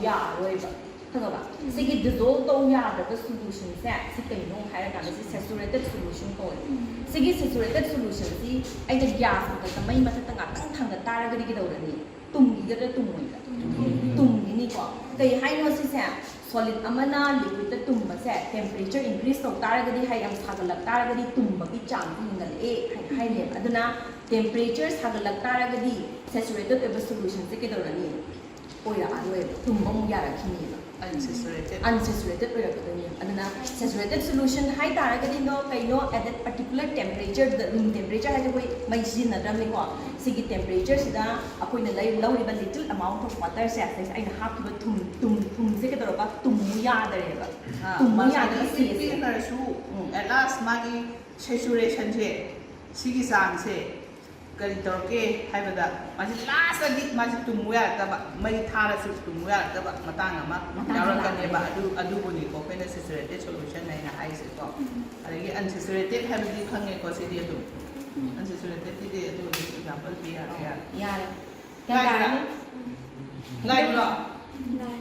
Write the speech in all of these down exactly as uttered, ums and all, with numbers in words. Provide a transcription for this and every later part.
ꯌꯥꯔꯣꯏꯕ꯫ ꯈꯪꯉꯕ? ꯁꯤꯒꯤ ꯗꯤꯖꯣꯜꯕ ꯇꯧ ꯌꯥꯗꯕ ꯁꯣꯂꯨꯁꯟꯁꯦ ꯁꯤ ꯀꯩꯅꯣ ꯍꯥꯏꯔꯀꯥꯟꯗ ꯁꯤ ꯁꯦꯆꯨꯔꯦꯇꯦꯠ ꯁꯣꯂꯨꯁꯟ ꯀꯧꯋꯦ꯫ ꯁꯤꯒꯤ ꯁꯦꯆꯨꯔꯦꯇꯦꯠ ꯁꯣꯂꯨꯁꯟꯁꯤ ꯑꯩꯅ ꯒ꯭ꯌꯥꯁ ꯃꯊꯛꯇ, ꯃꯩ ꯃꯊꯛꯇ ꯉꯥꯛꯇꯪ ꯊꯥꯡꯒꯠ ꯇꯥꯔꯒꯗꯤ ꯀꯩꯗꯧꯔꯅꯤ? ꯇꯨꯝꯈꯤꯒꯗ꯭ꯔꯥ ꯇꯨꯝꯃꯣꯏꯗ꯭ꯔꯥ? ꯇꯨꯝꯈꯤꯅꯤꯀꯣ꯫ ꯀꯩ ꯍꯥꯏꯅꯣ ꯁꯤꯁꯦ? ꯁꯣꯂꯤꯗ ꯑꯃꯅ ꯂꯤꯀ꯭ꯋꯤꯗꯇ ꯇꯨꯝꯕꯁꯦ ꯇꯦꯝꯄꯔꯦꯆꯔ ꯏꯟꯀ꯭ꯔꯤꯁ ꯇꯧ ꯇꯥꯔꯒꯗꯤ, ꯍꯥꯏ, ꯌꯥꯝ ꯁꯥꯒꯠꯂꯛ ꯇꯥꯔꯒꯗꯤ ꯇꯨꯝꯕꯒꯤ ꯆꯥꯡꯁꯦ ꯍꯦꯟꯒꯠꯂꯛꯑꯦ ꯍꯥꯏꯅ ꯍꯥꯏꯅꯦꯕ꯫ ꯑꯗꯨꯅ ꯇꯦꯝꯄꯔꯦꯆꯔ ꯁꯥꯒꯠꯂꯛ ꯇꯥꯔꯒꯗꯤ ꯁꯦꯆꯨꯔꯦꯇꯦꯠ ꯑꯣꯏꯕ ꯁꯣꯂꯨꯁꯟꯁꯦ ꯀꯩꯗꯧꯔꯅꯤ? ꯑꯣꯏꯔꯛꯑꯔꯣꯏꯕ, ꯇꯨꯝꯕ ꯑꯃꯨꯛ ꯌꯥꯔꯛꯈꯤꯅꯦꯕ꯫ ꯑꯟꯁꯦꯆꯨꯔꯦꯇꯦꯠ꯫ ꯑꯟꯁꯦꯆꯨꯔꯦꯇꯦꯠ ꯑꯣꯏꯔꯛꯀꯗꯣꯏꯅꯦ꯫ ꯑꯗꯨꯅ ꯁꯦꯆꯨꯔꯦꯇꯦꯠ ꯁꯣꯂꯨꯁꯟ ꯍꯥꯏ ꯇꯥꯔꯒꯗꯤ ꯅꯣ ꯀꯩꯅꯣ, at that particular temperatureꯗ, ꯔꯨꯝ ꯇꯦꯝꯄꯔꯦꯆꯔ ꯍꯥꯏꯁꯦ ꯑꯩꯈꯣꯏ ꯃꯩ ꯁꯤꯖꯤꯟꯅꯗ꯭ꯔꯕꯅꯤꯀꯣ꯫ ꯁꯤꯒꯤ ꯇꯦꯝꯄꯔꯦꯆꯔꯁꯤꯗ ꯑꯩꯈꯣꯏꯅ ꯂꯩ-, ꯂꯧꯔꯤꯕ ꯂꯤꯇꯜ ꯑꯃꯥꯎꯟꯠ ꯑꯣꯐ ꯋꯥꯇꯔꯁꯦ, ꯁꯤꯗꯩꯁꯤꯗ ꯑꯩꯅ ꯍꯥꯞꯈꯤꯕ ꯊꯨꯝ, ꯊꯨꯝ, ꯊꯨꯝꯁꯦ ꯀꯩꯗꯧꯔꯕ? ꯇꯨꯝꯃꯨ ꯌꯥꯗꯔꯦꯕ꯫ ꯑꯥ, ꯇꯨꯝꯃꯨ ꯃꯥꯁꯦ ꯌꯥꯗꯕ ꯏꯄꯤꯛ ꯁ꯭ꯇꯦꯖꯁꯦ꯫ ꯄꯤꯛꯈ꯭ꯔꯁꯨ, ꯎꯝ꯫ At last ꯃꯥꯒꯤ ꯁꯦꯆꯨꯔꯦꯁꯟꯁꯦ, ꯁꯤꯒꯤ ꯆꯥꯡꯁꯦ ꯀꯔꯤ ꯇꯧꯔꯛꯀꯦ ꯍꯥꯏꯕꯗ, ꯃꯥꯁꯤ ꯂꯥꯁꯇꯗꯤ ꯃꯥꯁꯤ ꯇꯨꯝꯃꯨ ꯌꯥꯔꯛꯇꯕ, ꯃꯩ ꯊꯥꯔꯁꯨ ꯇꯨꯝꯃꯨ ꯌꯥꯔꯛꯇꯕ ꯃꯇꯥꯡ ꯑꯃ ꯃꯇꯥꯡ ꯌꯥꯎꯔꯛꯀꯅꯦꯕ꯫ ꯂꯥꯛꯀꯅꯤ꯫ ꯑꯗꯨ, ꯑꯗꯨꯕꯨꯅꯤꯀꯣ ꯑꯩꯈꯣꯏꯅ ꯁꯦꯆꯨꯔꯦꯇꯦꯠ ꯁꯣꯂꯨꯁꯟ ꯍꯥꯏꯅ ꯍꯥꯏꯔꯤꯁꯦꯀꯣ꯫ ꯎꯝ꯫ ꯑꯗꯒꯤ ꯑꯟꯁꯦꯆꯨꯔꯦꯇꯦꯠ ꯍꯥꯏꯕꯗꯤ ꯈꯪꯉꯦꯀꯣ, ꯁꯤꯗꯤ ꯑꯗꯨꯝ꯫ ꯎꯝ꯫ ꯑꯟꯁꯦꯆꯨꯔꯦꯇꯦꯠꯀꯤꯗꯤ ꯑꯗꯨ ꯑꯗꯨꯝ ꯑꯦꯛꯖꯥꯝꯄꯜ ꯄꯤ ꯌꯥꯔꯦ, ꯌꯥꯔꯦ꯫ ꯌꯥꯔꯦ꯫ ꯒ꯭ꯌꯥꯟ ꯂꯥꯏꯕ꯭ꯔꯥ? ꯇꯥꯔꯅꯤ? ꯂꯥꯏꯕ꯭ꯔꯣ? ꯂꯥꯏ꯫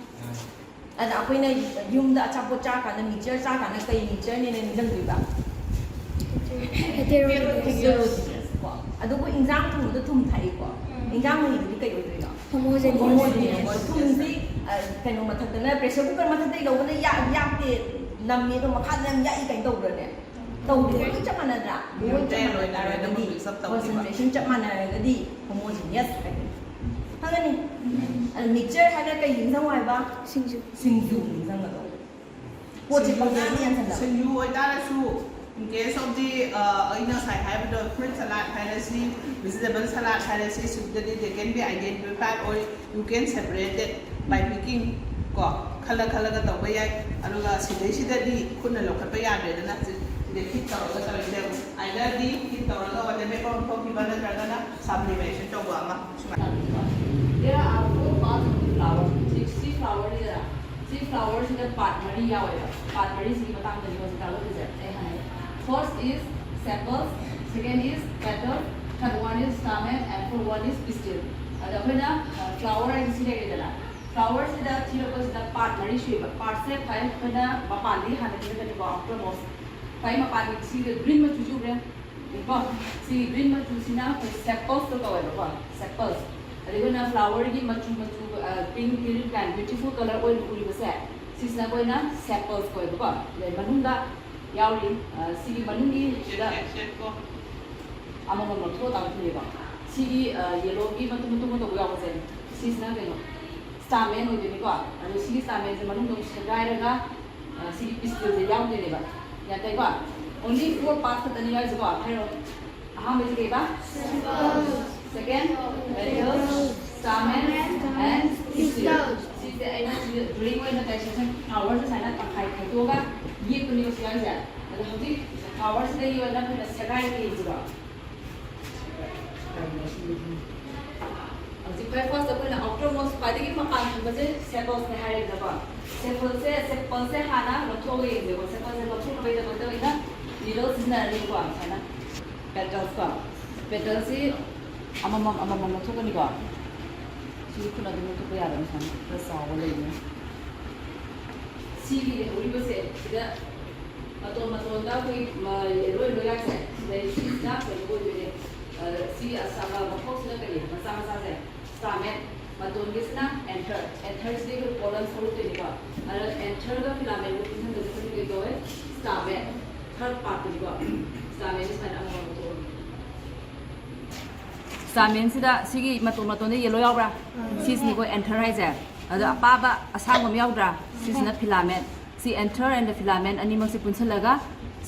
ꯑꯗ ꯑꯩꯈꯣꯏꯅ ꯌꯨꯝꯗ ꯑꯆꯥꯄꯣꯠ ꯆꯥꯀꯥꯟꯗ, ꯃꯤꯛꯆꯔ ꯆꯥꯀꯥꯟꯗ ꯀꯩ ꯃꯤꯛꯆꯔꯅꯦꯅ ꯅꯤꯡꯁꯤꯡꯗꯣꯏꯕ? Heterogeneous꯫ Heterogeneous ꯀꯣ꯫ ꯑꯗꯨꯕꯨ ꯏꯟꯖꯥꯡ ꯊꯣꯡꯕꯗ ꯊꯨꯝ ꯊꯥꯛꯏꯀꯣ꯫ ꯎꯝ꯫ ꯏꯟꯖꯥꯡ ꯃꯍꯤꯗꯨꯗꯤ ꯀꯩ ꯑꯣꯏꯗꯣꯏꯅꯣ? Homogeneous꯫ Homogeneous꯫ ꯊꯨꯝꯁꯤ, ꯑ, ꯀꯩꯅꯣ ꯃꯊꯛꯇꯅ, ꯄ꯭ꯔꯦꯁꯔ ꯀꯨꯀꯔ ꯃꯊꯛꯇꯩ ꯂꯧꯕꯅ ꯌꯥꯛ-, ꯌꯥꯛꯇꯦ, ꯅꯝꯃꯦ, ꯑꯗꯣ ꯃꯈꯥꯗꯅ ꯌꯥꯝ ꯌꯥꯛꯏ ꯀꯥꯏꯅ ꯇꯧꯕ꯭ꯔꯅꯦ? ꯇꯧꯗꯦ꯫ ꯂꯣꯏ ꯆꯞ ꯃꯥꯟꯅꯗ꯭ꯔꯥ? ꯂꯣꯏ ꯆꯞ ꯃꯥꯟꯅ ꯇꯥꯔꯒꯗꯤ, ꯃꯤꯛꯁ ꯑꯞ ꯇꯧꯈꯤꯕ꯫ ꯀꯣꯟꯁꯦꯟꯇ꯭ꯔꯦꯁꯟ ꯆꯞ ꯃꯥꯟꯅꯔꯒꯗꯤ ꯍꯣꯃꯣꯖꯤꯅꯤꯌꯁ ꯍꯥꯏꯗꯣꯏꯅꯦ꯫ ꯈꯪꯉꯅꯤ? ꯑꯗ ꯃꯤꯛꯆꯔ ꯍꯥꯏꯔꯒ ꯀꯩ ꯅꯤꯡꯁꯤꯡꯉꯣ ꯍꯥꯏꯕ? ꯁꯤꯡꯖꯨ꯫ ꯁꯤꯡꯖꯨ ꯅꯤꯡꯁꯤꯡꯒꯗꯧꯕ꯫ ꯄꯣꯠꯁꯦ ꯁꯤꯡꯖꯨ, ꯄꯪꯌꯥꯟ ꯌꯥꯟꯁꯤꯜꯂꯕ꯫ ꯁꯤꯡꯖꯨ ꯑꯣꯏꯇꯥꯔꯁꯨ, in case of the, ꯑ, ꯑꯩꯅ ꯉꯁꯥꯏ ꯍꯥꯏꯕꯗꯣ, fruit salad ꯍꯥꯏꯔꯁꯤ, vegetable salad ꯍꯥꯏꯔꯁꯤ, ꯁꯤꯗꯗꯤ they can be identified or you can separate it by picking ꯀꯣ, ꯈꯜꯂ ꯈꯜꯂꯒ ꯇꯧꯕ ꯌꯥꯏ꯫ ꯑꯗꯨꯒ ꯁꯤꯗꯩꯁꯤꯗꯗꯤ ꯈꯨꯠꯅ ꯂꯧꯈꯠꯄ ꯌꯥꯗ꯭ꯔꯦꯗꯅ, ꯁꯤ-, ꯁꯤꯗ ꯍꯤꯠ ꯇꯧꯔꯒ ꯇꯧꯔꯤꯁꯦ꯫ Either the ꯍꯤꯠ ꯇꯧꯔꯒ ꯋꯥꯇꯔ ꯚꯦꯄꯔ ꯑꯣꯟꯊꯣꯛꯈꯤꯕ ꯅꯠꯇ꯭ꯔꯒꯅ sublimation ꯇꯧꯕ ꯑꯃ ꯁꯨꯃꯥꯏꯅ꯫ There are four parts of the flower. ꯁꯤ, ꯁꯤ ꯐ꯭ꯂꯥꯋꯔꯁꯤꯗ, ꯁꯤ ꯐ꯭ꯂꯥꯋꯔꯁꯤꯗ ꯄꯥꯔꯠ ꯃꯔꯤ ꯌꯥꯎꯋꯦꯕ꯫ ꯄꯥꯔꯠ ꯃꯔꯤꯁꯤꯒꯤ ꯃꯇꯥꯡꯗꯅꯤ ꯍꯧꯖꯤꯛ ꯇꯥꯛꯂꯛꯇꯣꯏꯁꯦ ꯑꯩ ꯍꯥꯏ꯫ First is sepals, second is petal, third one is stamen, and fourth one is pistil. ꯑꯗ ꯑꯩꯈꯣꯏꯅ, ꯑ, ꯐ꯭ꯂꯥꯋꯔ ꯍꯥꯏꯁꯤ ꯁꯤ ꯂꯩꯔꯦꯗꯅ, ꯐ꯭ꯂꯥꯋꯔꯁꯤꯗ ꯊꯤꯔꯛꯄꯁꯤꯗ ꯄꯥꯔꯠ ꯃꯔꯤ ꯁꯨꯏꯕ꯫ ꯄꯥꯔꯠꯁꯦ ꯈ꯭ꯋꯥꯏ ꯑꯩꯈꯣꯏꯅ ꯃꯄꯥꯟꯗꯒꯤ ꯍꯥꯟꯅ ꯊꯤꯔꯛꯀꯅꯤꯀꯣ, ꯑꯥꯎꯇꯔ ꯃꯣꯁ꯫ ꯈ꯭ꯋꯥꯏ ꯃꯄꯥꯟꯒꯤ ꯁꯤꯒ ꯒ꯭ꯔꯤꯟ ꯃꯆꯨꯁꯦ ꯎꯕ꯭ꯔꯦ? ꯀꯣ, ꯁꯤꯒꯤ ꯒ꯭ꯔꯤꯟ ꯃꯆꯨꯁꯤꯅ ꯑꯩꯈꯣꯏ ꯁꯦꯄꯜꯁꯇ ꯀꯧꯋꯦꯕꯀꯣ, ꯁꯦꯄꯜꯁ꯫ ꯑꯗꯩ ꯑꯩꯈꯣꯏꯅ ꯐ꯭ꯂꯥꯋꯔꯒꯤ ꯃꯆꯨ ꯃꯆꯨ, ꯄꯤꯡ, ꯒ꯭ꯔꯤꯟ ꯀꯥꯏꯅ ꯕ꯭ꯌꯨꯇꯤꯐꯨꯜ ꯀꯂꯔ ꯑꯣꯏꯅ ꯎꯔꯤꯕꯁꯦ, ꯁꯤꯁꯤꯅ ꯑꯩꯈꯣꯏꯅ ꯁꯦꯄꯜꯁ ꯀꯧꯋꯦꯕꯀꯣ꯫ ꯑꯗꯩ ꯃꯅꯨꯡꯗ ꯌꯥꯎꯔꯤ, ꯁꯤꯒꯤ ꯃꯅꯨꯡꯒꯤ ꯁꯤꯗ ꯑꯃꯃꯝ ꯂꯧꯊꯣꯛꯑ ꯇꯥꯕ ꯊꯤꯔꯦꯀꯣ꯫ ꯁꯤꯒꯤ ꯌꯦꯂꯣꯒꯤ ꯃꯇꯨꯝ ꯃꯇꯨꯝ ꯇꯧꯕ ꯌꯥꯎꯕꯁꯦ, ꯁꯤꯁꯤꯅ ꯀꯩꯅꯣ, ꯁ꯭ꯇꯥꯃꯦꯟ ꯑꯣꯏꯗꯣꯏꯅꯤꯀꯣ꯫ ꯑꯗꯣ ꯁꯤꯒꯤ ꯁ꯭ꯇꯥꯃꯦꯟꯁꯦ ꯃꯅꯨꯡꯗ ꯑꯃꯨꯛ ꯁꯦꯒꯥꯏꯔꯒ, ꯑ, ꯁꯤꯒꯤ ꯄꯤꯁꯇꯜꯁꯦ ꯌꯥꯎꯗꯣꯏꯅꯦꯕ꯫ ꯒ꯭ꯌꯥꯟ ꯇꯥꯏꯀꯣ? Only four parts ꯈꯛꯇꯅꯤ ꯌꯥꯎꯔꯤꯁꯦꯀꯣ꯫ ꯍꯥꯏꯔꯣ꯫ ꯑꯍꯥꯟꯕꯁꯦ ꯀꯩꯕ? Second, petal, stamen and pistil꯫ ꯁꯤꯁꯦ ꯑꯩꯅ ꯁꯤꯗ ꯗ꯭ꯔꯣꯌꯤꯡ ꯑꯣꯏꯅ ꯗꯥꯏꯁꯦꯛꯁꯟ ꯐ꯭ꯂꯥꯋꯔꯁꯦ ꯁꯨꯃꯥꯏꯅ ꯇꯪꯈꯥꯏ ꯈꯥꯏꯗꯣꯛꯑꯒ ꯌꯦꯛꯄꯅꯦꯕ ꯁꯤ ꯌꯥꯎꯔꯤꯁꯦ꯫ ꯑꯗꯣ ꯍꯧꯖꯤꯛ ꯐ꯭ꯂꯥꯋꯔꯁꯤꯗ ꯌꯦꯛꯑꯣ, ꯅꯪ ꯁꯦꯒꯥꯏꯔꯒ ꯌꯦꯡꯁꯤꯔꯣ? ꯍꯧꯖꯤꯛ ꯈ꯭ꯋꯥꯏ ꯐꯥꯔꯁꯇ ꯑꯩꯈꯣꯏꯅ ꯑꯥꯎꯇꯔ ꯃꯣꯁ ꯈ꯭ꯋꯥꯏꯗꯒꯤ ꯃꯄꯥꯟ ꯊꯪꯕꯁꯦ ꯁꯦꯄꯜꯁꯅꯦ ꯍꯥꯏꯔꯦꯗꯅꯀꯣ꯫ ꯁꯦꯄꯜꯁꯦ, ꯁꯦꯄꯜꯁꯦ ꯍꯥꯟꯅ ꯂꯧꯊꯣꯛꯑꯒ ꯌꯦꯡꯁꯦꯀꯣ꯫ ꯁꯦꯄꯜꯁꯦ ꯂꯧꯊꯣꯛꯅꯕꯒꯤꯗꯃꯛꯇ ꯑꯩꯅ ꯅꯤꯗꯜ ꯁꯤꯖꯤꯟꯅꯔꯅꯤꯕꯀꯣ꯫ ꯁꯨꯃꯥꯏꯅ ꯄꯦꯇꯜꯁ ꯀꯣ, ꯄꯦꯇꯜꯁꯤ ꯑꯃꯃꯝ ꯑꯃꯃꯝ ꯂꯧꯊꯣꯛꯀꯅꯤꯀꯣ꯫ ꯁꯤꯗꯤ ꯈꯨꯠꯅ ꯑꯗꯨꯝ ꯂꯧꯊꯣꯛꯄ ꯌꯥꯔꯅꯤ, ꯁꯨꯃꯥꯏꯅ ꯈꯔ ꯆꯥꯎꯕ ꯂꯩꯕꯅꯤ꯫ ꯁꯤꯒꯤ ꯂꯩꯍꯧꯔꯤꯕꯁꯦ ꯁꯤꯗ ꯃꯇꯣꯟ ꯃꯇꯣꯟꯗ ꯑꯩꯈꯣꯏ ꯃ-, ꯂꯣꯏ ꯂꯣꯏ ꯌꯥꯏꯁꯦ꯫ ꯁꯤꯗꯩ ꯁꯤꯁꯤꯅ ꯀꯩꯅꯣ ꯑꯣꯏꯗꯣꯏꯅꯦ꯫ ꯑ, ꯁꯤ ꯑꯁꯥꯕ ꯃꯈꯣꯛꯁꯤꯅ ꯀꯔꯤ? ꯃꯆꯥ ꯃꯆꯥꯁꯦ ꯁ꯭ꯇꯥꯃꯦꯟ꯫ ꯃꯇꯣꯟꯒꯤꯁꯤꯅ ꯑꯦꯟꯊꯔ꯫ ꯑꯦꯟꯊꯔꯁꯤꯗꯤ ꯑꯩꯈꯣꯏ ꯄꯣꯂꯟ ꯁꯔꯨꯛꯇꯣꯏꯅꯤꯀꯣ꯫ ꯑꯗ ꯑꯦꯟꯊꯔꯒ ꯐꯤꯂꯥꯃꯦꯟꯒ ꯄꯨꯟꯁꯤꯟꯕꯁꯦ ꯑꯩꯈꯣꯏꯅ ꯀꯩ ꯀꯧꯋꯦ? ꯁ꯭ꯇꯥꯃꯦꯟ꯫ ꯊꯔꯠ ꯄꯥꯔꯠꯇꯨꯅꯤꯀꯣ꯫ ꯁ꯭ꯇꯥꯃꯦꯟꯁꯦ ꯁꯨꯃꯥꯏꯅ ꯑꯃꯃꯝ ꯂꯧꯊꯣꯛꯑꯒ꯫ ꯁ꯭ꯇꯥꯃꯦꯟꯁꯤꯗ ꯁꯤꯒꯤ ꯃꯇꯣꯟ ꯃꯇꯣꯟꯗ ꯌꯦꯂꯣ ꯌꯥꯎꯕ꯭ꯔꯥ? ꯁꯤꯁꯤꯅꯤꯀꯣ ꯑꯦꯟꯊꯔ ꯍꯥꯏꯁꯦ꯫ ꯑꯗꯣ ꯑꯄꯥꯕ ꯑꯁꯥꯡꯕ ꯑꯃ ꯌꯥꯎꯗ꯭ꯔꯥ? ꯁꯤꯁꯤꯅ ꯐꯤꯂꯥꯃꯦꯟ꯫ ꯁꯤ ꯑꯦꯟꯊꯔ and ꯐꯤꯂꯥꯃꯦꯟ ꯑꯅꯤꯃꯛꯁꯦ ꯄꯨꯟꯁꯤꯜꯂꯒ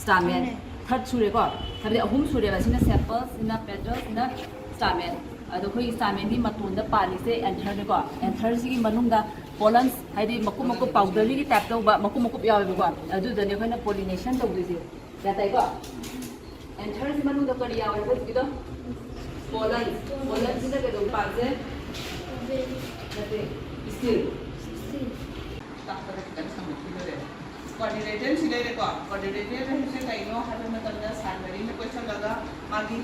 ꯁ꯭ꯇꯥꯃꯦꯟ꯫ ꯊꯔꯠ ꯁꯨꯔꯦꯀꯣ꯫ ꯍꯥꯏꯕꯗꯤ ꯑꯍꯨꯝ ꯁꯨꯔꯦꯕ꯫ ꯁꯤꯅ ꯁꯦꯄꯜ, ꯁꯤꯅ ꯄꯦꯇꯜ, ꯁꯤꯅ ꯁ꯭ꯇꯥꯃꯦꯟ꯫ ꯑꯗꯣ ꯑꯩꯈꯣꯏꯒꯤ ꯁ꯭ꯇꯥꯃꯦꯟꯒꯤ ꯃꯇꯣꯟꯗ ꯄꯥꯜꯂꯤꯁꯦ ꯑꯦꯟꯊꯔꯅꯤꯀꯣ꯫ ꯑꯦꯟꯊꯔꯁꯤꯒꯤ ꯃꯅꯨꯡꯗ ꯄꯣꯂꯟꯁ, ꯍꯥꯏꯗꯤ ꯃꯀꯨꯞ ꯃꯀꯨꯞ ꯄꯥꯎꯗꯔꯤꯒꯤ ꯇꯥꯏꯞ ꯇꯧꯕ ꯃꯀꯨꯞ ꯃꯀꯨꯞ ꯌꯥꯎꯋꯦꯕꯀꯣ꯫ ꯑꯗꯨꯗꯅꯦ ꯑꯩꯈꯣꯏꯅ ꯄꯣꯂꯤꯅꯦꯁꯟ ꯇꯧꯗꯣꯏꯁꯦ꯫ ꯒ꯭ꯌꯥꯟ ꯇꯥꯏꯀꯣ? ꯑꯦꯟꯊꯔꯁꯤ ꯃꯅꯨꯡꯗ ꯀꯔꯤ ꯌꯥꯎꯋꯦ ꯍꯧꯖꯤꯛꯀꯤꯗꯣ? ꯄꯣꯂꯟ꯫ ꯄꯣꯂꯟꯁꯤꯅ ꯀꯩꯗꯧꯕ ꯄꯥꯝꯁꯦ? ꯅꯠꯇꯦ, ꯄꯤꯁꯇꯤꯜ꯫ ꯇꯥꯛꯄꯗ ꯈꯤꯇꯪ ꯁꯪꯕ ꯊꯤꯗꯣꯔꯦ꯫ Quadrilateral ꯁꯤ ꯂꯩꯔꯦꯀꯣ꯫ Quadrilateral ꯍꯥꯏꯕꯁꯦ ꯀꯩꯅꯣ ꯍꯥꯏꯕ ꯃꯇꯝꯗ side ꯃꯔꯤꯅ ꯀꯣꯏꯁꯜꯂꯒ ꯃꯥꯒꯤ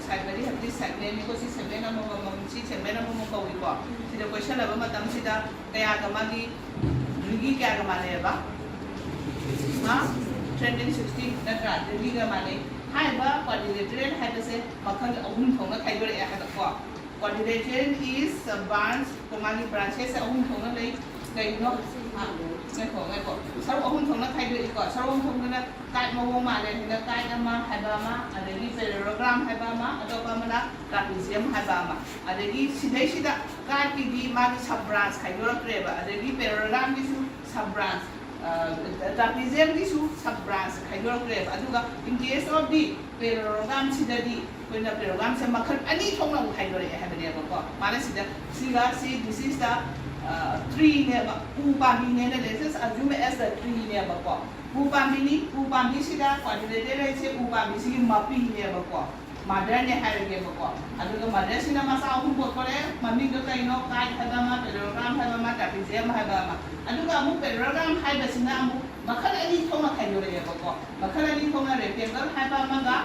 side ꯃꯔꯤ ꯍꯥꯏꯕꯗꯤ segment ꯅꯤꯀꯣ꯫ ꯁꯤ segment ꯑꯃꯃꯝ, ꯁꯤ segment ꯑꯃꯃꯝ ꯀꯧꯏꯀꯣ꯫ ꯁꯤꯗ ꯀꯣꯏꯁꯜꯂꯕ ꯃꯇꯝꯁꯤꯗ ꯀꯌꯥꯒ ꯃꯥꯒꯤ degree ꯀꯌꯥꯒ ꯃꯥꯟꯅꯩꯑꯕ? ꯍꯥ? Three hundred sixty ꯅꯠꯇ꯭ꯔꯥ? Degree ꯒ ꯃꯥꯟꯅꯩ꯫ ꯍꯥꯏꯔꯤꯕ quadrilateral ꯍꯥꯏꯕꯁꯦ ꯃꯈꯜ ꯑꯍꯨꯝ ꯊꯣꯛꯅ ꯈꯥꯏꯗꯣꯔꯛꯑꯦ ꯍꯥꯏꯕꯀꯣ꯫ Quadrilateral is a branch ꯀꯣ꯫ ꯃꯥꯒꯤ branches ꯁꯦ ꯑꯍꯨꯝ ꯊꯣꯛꯅ ꯂꯩ꯫ ꯀꯩꯅꯣ? ꯑ, ꯉꯥꯏꯈꯣ, ꯉꯥꯏꯈꯣ꯫ ꯁꯔꯨꯛ ꯑꯍꯨꯝ ꯊꯣꯛꯅ ꯈꯥꯏꯗꯣꯛꯏꯀꯣ꯫ ꯁꯔꯨꯛ ꯑꯍꯨꯝ ꯊꯣꯛꯅ kite ꯃꯑꯣꯡ ꯃꯥꯜꯂꯦ ꯍꯥꯏꯅ kite ꯑꯃ ꯍꯥꯏꯕ ꯑꯃ, ꯑꯗꯒꯤ parallelogram ꯍꯥꯏꯕ ꯑꯃ, ꯑꯇꯣꯞꯄ ꯑꯃꯅ trapezium ꯍꯥꯏꯕ ꯑꯃ꯫ ꯑꯗꯒꯤ ꯁꯤꯗꯩꯁꯤꯗ kite ꯀꯤꯗꯤ ꯃꯥꯒꯤ sub branch ꯈꯥꯏꯗꯣꯔꯛꯇ꯭ꯔꯦꯕ꯫ ꯑꯗꯒꯤ parallelogram ꯒꯤꯁꯨ sub branch, ꯑ, trapezium ꯒꯤꯁꯨ sub branch ꯈꯥꯏꯗꯣꯔꯛꯇ꯭ꯔꯦꯕ꯫ ꯑꯗꯨꯒ in case of the parallelogram ꯁꯤꯗꯗꯤ ꯑꯩꯈꯣꯏꯅ parallelogram ꯁꯦ ꯃꯈꯜ ꯑꯅꯤ ꯊꯣꯛꯅ ꯑꯃꯨꯛ ꯈꯥꯏꯗꯣꯔꯛꯑꯦ ꯍꯥꯏꯕꯅꯦꯕꯀꯣ꯫ ꯃꯥꯅ ꯁꯤꯗ, ꯁꯤꯒ ꯁꯤ, this is the, ꯑ, tree ꯅꯦꯕ, ꯎ ꯄꯥꯝꯕꯤꯅꯦꯅ, let us assume as the tree ꯅꯦꯕꯀꯣ꯫ ꯎ ꯄꯥꯝꯕꯤꯅꯤ, ꯎ ꯄꯥꯝꯕꯤꯁꯤꯗ quadrilateral ꯍꯥꯏꯁꯦ ꯎ ꯄꯥꯝꯕꯤꯁꯤꯒꯤ ꯃꯄꯤꯅꯦꯕꯀꯣ, mother ꯅꯦ ꯍꯥꯏꯔꯒꯦꯕꯀꯣ꯫ ꯑꯗꯨꯒ mother ꯁꯤꯅ ꯃꯆꯥ ꯑꯍꯨꯝ ꯄꯣꯛꯊꯣꯔꯛꯑꯦ꯫ ꯃꯃꯤꯡꯗꯣ ꯀꯩꯅꯣ? Kite ꯍꯥꯏꯕ ꯑꯃ, parallelogram ꯍꯥꯏꯕ ꯑꯃ, trapezium ꯍꯥꯏꯕ ꯑꯃ꯫ ꯑꯗꯨꯒ ꯑꯃꯨꯛ parallelogram ꯍꯥꯏꯕꯁꯤꯅ ꯑꯃꯨꯛ ꯃꯈꯜ ꯑꯅꯤ ꯊꯣꯛꯅ ꯈꯥꯏꯗꯣꯔꯛꯑꯦꯕꯀꯣ꯫ ꯃꯈꯜ ꯑꯅꯤ ꯊꯣꯛꯅ rectangle ꯍꯥꯏꯕ ꯑꯃꯒ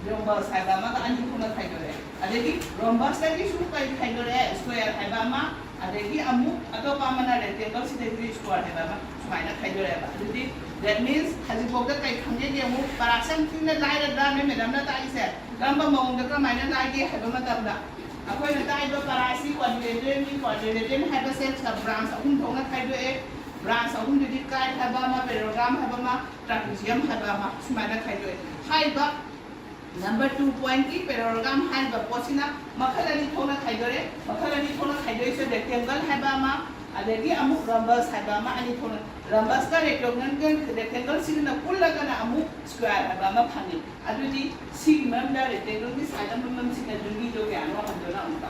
rhombus ꯍꯥꯏꯕ ꯑꯃꯒ ꯑꯅꯤ ꯊꯣꯛꯅ ꯈꯥꯏꯗꯣꯔꯛꯑꯦ꯫ ꯑꯗꯒꯤ rhombus ꯇꯒꯤꯁꯨ ꯀꯔꯤ ꯈꯥꯏꯗꯣꯔꯛꯑꯦ? Square ꯍꯥꯏꯕ ꯑꯃ, ꯑꯗꯒꯤ ꯑꯃꯨꯛ ꯑꯇꯣꯞꯄ ꯑꯃꯅ rectangle ꯁꯤꯗꯒꯤ square ꯍꯥꯏꯕ ꯑꯃ, ꯁꯨꯃꯥꯏꯅ ꯈꯥꯏꯗꯣꯔꯛꯑꯦꯕ꯫ ꯑꯗꯨꯗꯤ that means ꯍꯧꯖꯤꯛꯐꯥꯎꯗ ꯀꯩ ꯈꯪꯒꯦ ꯌꯦꯡꯉꯨ꯫ ꯄꯔꯥꯁꯦ ꯌꯥꯝ ꯊꯤꯅ ꯂꯥꯏꯔꯗ꯭ꯔꯥ ꯅꯣꯏ ꯃꯦꯗꯥꯝꯅ ꯇꯥꯛꯏꯁꯦ? ꯀꯔꯝꯕ ꯃꯑꯣꯡꯗ ꯀꯔꯝꯍꯥꯏꯅ ꯂꯥꯏꯒꯦ ꯍꯥꯏꯕ ꯃꯇꯝꯗ ꯑꯩꯈꯣꯏꯅ ꯇꯥꯛꯏꯕ ꯄꯔꯥꯁꯤ quadrilateral ꯅꯤ, quadrilateral ꯍꯥꯏꯕꯁꯦ sub branch ꯑꯍꯨꯝ ꯊꯣꯛꯅ ꯈꯥꯏꯗꯣꯛꯑꯦ꯫ Branch ꯑꯍꯨꯝꯗꯨꯗꯤ kite ꯍꯥꯏꯕ ꯑꯃ, parallelogram ꯍꯥꯏꯕ ꯑꯃ, trapezium ꯍꯥꯏꯕ ꯑꯃ, ꯁꯨꯃꯥꯏꯅ ꯈꯥꯏꯗꯣꯛꯑꯦ꯫ ꯍꯥꯏꯔꯤꯕ number two point ꯀꯤ parallelogram ꯍꯥꯏꯔꯤꯕ ꯄꯣꯠꯁꯤꯅ ꯃꯈꯜ ꯑꯅꯤ ꯊꯣꯛꯅ ꯈꯥꯏꯗꯣꯛꯑꯦ꯫ ꯃꯈꯜ ꯑꯅꯤ ꯊꯣꯛꯅ ꯈꯥꯏꯗꯣꯛꯏꯁꯦ rectangle ꯍꯥꯏꯕ ꯑꯃ, ꯑꯗꯒꯤ ꯑꯃꯨꯛ rhombus ꯍꯥꯏꯕ ꯑꯃ, ꯑꯅꯤ ꯊꯣꯛꯅ꯫ Rhombus ꯀ rectangle, rectangle ꯁꯤꯒꯅ ꯄꯨꯜꯂꯒꯅ ꯑꯃꯨꯛ square ꯍꯥꯏꯕ ꯑꯃ ꯐꯪꯉꯤ꯫ ꯑꯗꯨꯗꯤ ꯁꯤꯒꯤ ꯃꯔꯝꯗ rectangle ꯒꯤ side ꯑꯃꯃꯝꯁꯤꯅ degree ꯗꯣ ꯀꯌꯥꯅꯣ ꯍꯟꯗꯣꯛꯅ ꯑꯃꯨꯛꯇ꯫